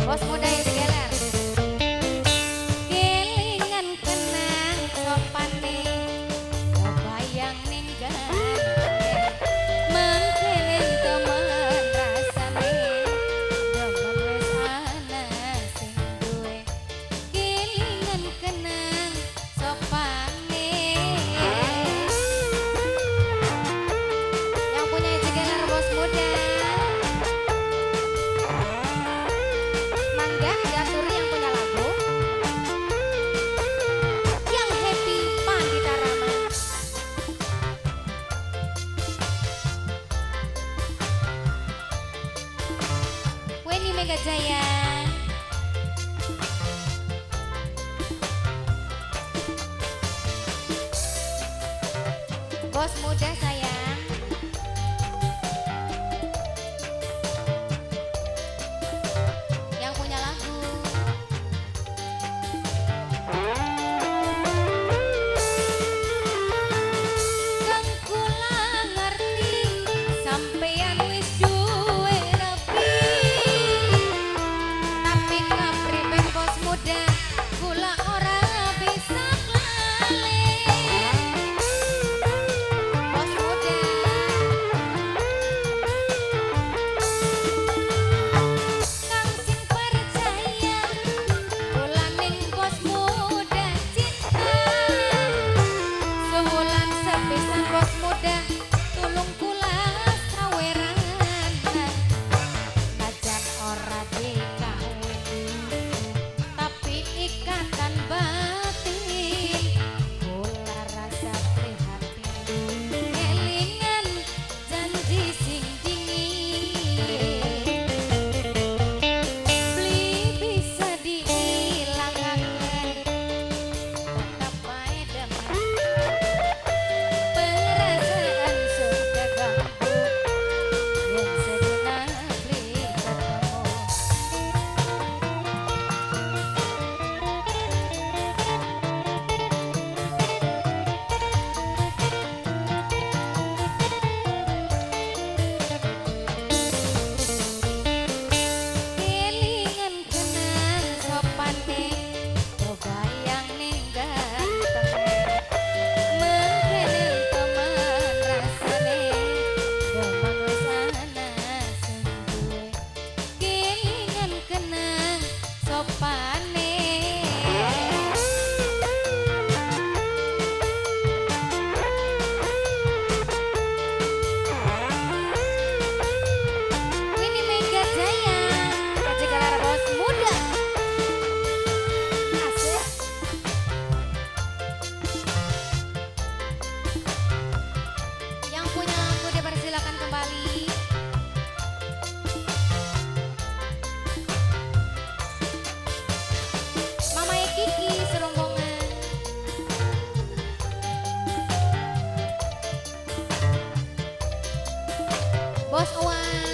Bos muda yang segeler. Kelingan kenang sopane, bayang ning ganteng, mangkene temen rasane, demen wis ana sing duwe. Kelingan kenang sopane. Yang punya Cigeler bos muda. Mangga diaturi yang punya lagu. Yang happy Pandita Rama. Weni Mega Jaya. Bos muda sayang. Yang punya lagu. Kang kula ngerti sampeyan wis duwe rabi, tapi kapriben bos muda kula ora bisa klalen. Bos muda. Kang sing percaya kula ning bos muda cinta. Sewulan sepisan bos muda tulung kula saweran. Najan ora dikawin tapi ikatan batin kula rasa prihatin. Kelingan janji sing dingin beli bisa diilangaken, tetap bae demen perasaan sudah ganggu yen sedina beli ketemu. Kelingan kenang sopane, bayang ning ganteng, mangkene temen rasane, demen wis ana sing duwe. Kelingan kenang sopane. Winnie Mega Jaya, Kajigalar bos muda. Asik. Yang punya lagu dipersilakan kembali. Mama Kiki serombongan. Bos Uwan.